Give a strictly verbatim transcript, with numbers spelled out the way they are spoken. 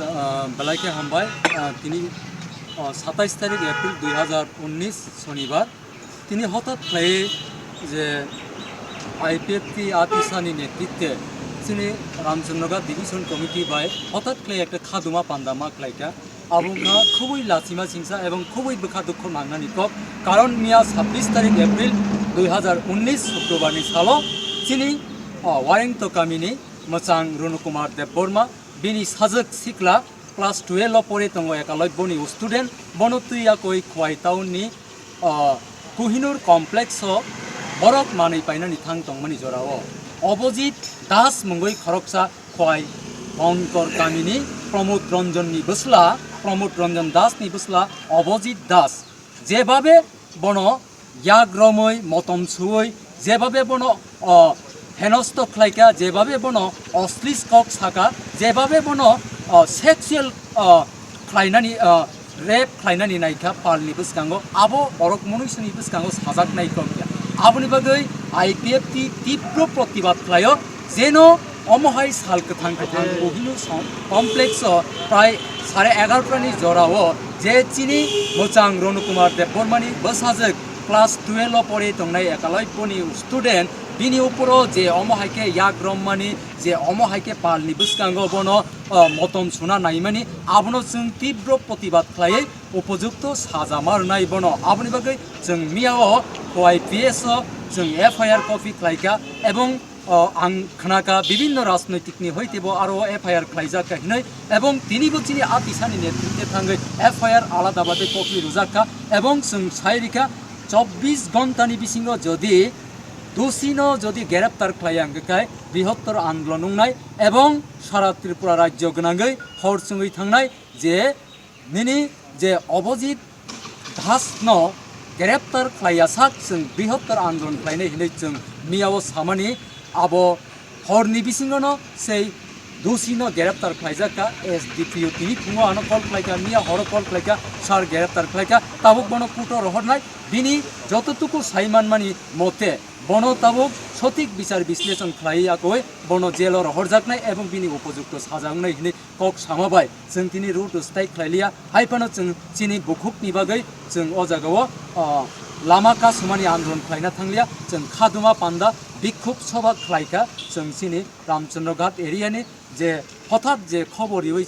Ah, belai khe hambai. Ah, tini, ah, satais tarik April dui hazar unnis Sonibar. Tini hotat khlai je I P F T Atisani netritwe chini Ramchandraghat Division Committee bai hotat khlai ekta khaduma panda ma khlaikha. Abo wngkha khubui lachima singsa ebong khubui bwkha dukhu nangnani kok. Karon miya sabbish tarik April dui hazar unnis Sukrobar ni salo chini, ah, Warengto kamini mwchang Runu Kumar Debbarma, bini sajwk sikla class twelve o pore tongo, ekaloi boni student, bono twi yakoi Khowai town ni, ah, Kohinoor complex o borok manwi painani thang tongmani jorao Obojit Das mungwi khoroksa Khowai Bongkor kamini Pramod Ranjan ni bwsla, Pramod Ranjan Das ni bwsla Obojit Das jebabe bono yak romwi motom suwi, jebabe bono, o, henosto khlaikha, jebabe bono oslis kok sakha, jebabe bono, o, sexual, o, khlainani, o, rape khlainani naikha palni bwskango, abo borok munuisuni bwskango sajaknai kok ya. Aboni bagwi I P F T tibro protibad khlaio, jeno omo hai sal kwthang kwthang Kohinoor complex o prai sare egarota ni jora o je chini mwchang Ronu Kumar Debbarma ni bwsajwk class twelve o pore tongnai ekalai boni student, bini uporo je omo hai khe yak rommani, je omo hai khe palni bwskango bono, o, motom suna naimani, abono chwng tibro protibad khlaiwi upojukto saja ma rwnai bono. Aboni bagwi chwng miyao Khowai P S o chwng F I R copy khlaikha ebong, o, ang khnakha bibinno rajnoitikni hoitebo aro F I R khlaijakha hinwi, ebong tinibo chini Atisani netritwe thangwi F I R alada bade copy rwjakha, ebong chwng sai rikha chobbish ghontani bisingo jodi dusino jodi greptar khlaiya hwnkhe kai brihottor andolon wngnai ebong sara Tripura rajyo gwnangwi hor chwngwi thangnai je nini je Obojit Das no greptar khlaiya sak chwng brihottor andolon khlainai hinwi chwng miyao samani. Abo horni bisingono sei dusino greptar khlaijakha, S D P O tini phungo ano call khlaikha, miya horo call khlaikha, sir greptar khlaikha, tabuk bono kuto rohornai, bini jototuku saimanmani mote bono tabuk sothik bichar bisleshon khlai yakoi bono jelo rohorjaknai ebong bini upojukto saja wngnai hinwi kok sama bai chwng tini road strike khlailiya, hai phano chwng chini bukhukni bagwi chwng o jagao, ah, lama kasumani andolon khlaina thangliya, chwng khaduma panda bikhuk soba khlaikha, chwng chini Ramchandra Ghat area ni je hothat je khobor riwi